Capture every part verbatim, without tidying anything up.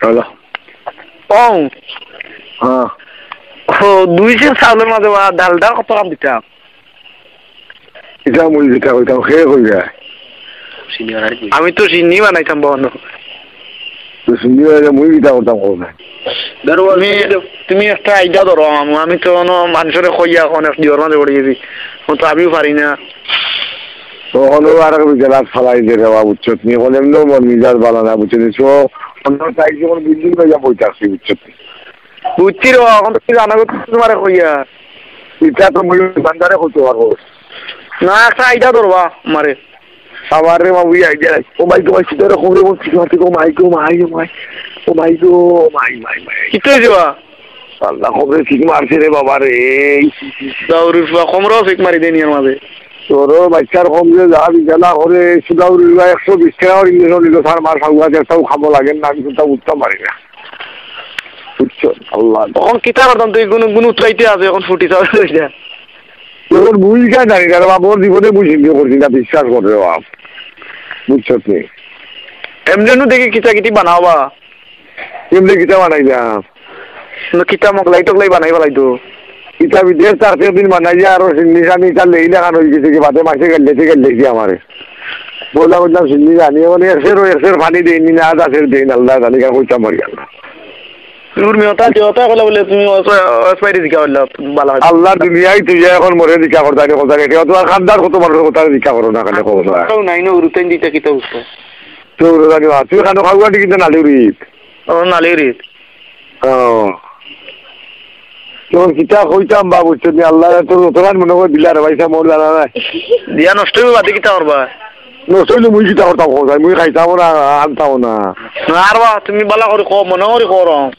হ্যালো। ও। হ্যাঁ। ও, দুই সের চাউলর মাঝে বা ডালডা কত গ্রাম দিতাম? ইটা মুই যেটা কইতাম, হে কইরা। আমি তো চিনি বানাইতাম বহন। তো চিনি বানাইলে মুই কিতা করতাম, কও না। তুমি, তুমি একটা idea ধরো, আম-, আমি তো অনো মানষরে কইয়া অখন এক দিওর মাঝে পড়ি গেছি। অখন তো আমিও পারি না। অখন আর এক বিকেলাত ফালাই দে রে বাবা, বুঝছো নি? অখন এমনেও মন মিজাজ বালা না, বুঝছো নি? So, অন্য তাই যখন building লইয়া বই থাকছি, বুঝছো নি? বুঝছি রে বাবা, অখন তুমি জানো তো তোমারে কইয়া। ইটা তো মুই দোকানদারে কইতে পারবো। না, একটা idea ধরবা আমারে। আমার রে বাবু, এই idea নাই। ও মাই গো, মাই, সিধা রে, খবরে বল, ঠিক মারছে গো, মাই গো, মাই, ও মাই। ও মাই গো, মাই, মাই, মাই। কিতা অইছে বা? আল্লাহ, খবরে ঠিক মারছে রে বাবা রে। এই, দাউরুর ফুয়া, খবরও ঠিক মারি দেনি এর মাঝে। তোর বাচ্চার কম যে যা বিজালা করে, সুদাউরুর ফুয়া একশো বিশ টাকা করে injection নিল, তার মার সাউয়া যে একটাও খাবো লাগে না, আমি কোনটা উঠতে পারি না। বুঝছো? আল্লাহ। অখন কিতা করতাম, তুই কোনো, কোনো উতরাইতে আছে, অখন ফুটি চাউল লইয়া। এখন মুই কার জানি না রে বাবা, মোর জীবনে মুই চিন্তা করছি না, বিশ্বাস কর রে বাপ। বুঝছস নি? এমনি নু দেখি কিতা কিতি বানাও বা। এমনি কিতা বানাই না। না, কিতা মগলাই টগলাই বানাই বালাই তো। ইটা বিদেশ থাকতে দিন বানাই যে আরো নিশানি ইটা লেই না, কারণ ওই কিছু কি বাদে মাসে গেলে, ঠিক গেলে কি আমারে। বললাম, বললাম, শুনলি জানি, এখন একশের, একশের পানি দেয়নি না, আধা সের দেয়নি, আল্লাহ জানি, কার কইতাম পারি আল্লাহ। তোর মেয়েটা যে কথা বলে বলে তুমি অস-, অস বাইরে দিকে বললে ভালো হয়। আল্লাহ দুনিয়ায় তুই এখন মরে দিকা করতা রে, কথা রেটে, অত আর খানদার কত মানুষের কথা দিকা করো না, কেন খবর না। কেউ নাই না, উরুতেন দিতে কিতা উঠতো। তো উরু জানি বা, তুই খানো খাওয়া ঠিক কিন্তু নালি উরিত। ও, নালি উরিত। ও। তখন কিতা কইতাম বা, বুঝছো নি, আল্লাহ তো যতখান মনে করে দিলা রে ভাই, সব মোর জানা নাই। দিয়া নষ্ট হইব, বাদে কিতা করবা? নষ্ট হইলে মুই কিতা করতাম, খোঁজ মুই খাইতাম না, আনতাম না। না, আর বা, তুমি বালা করে কও, মনে করে কও।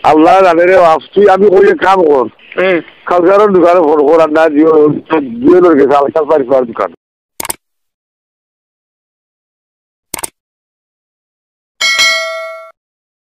আল্লাহ জানে রে বাপ, তুই আমি কই এক কাম কর। হুম। কালকে আরো দোকানে ফোন কর, আর না জিও, জিওর গেছে, আলকাল পারি পার দোকান।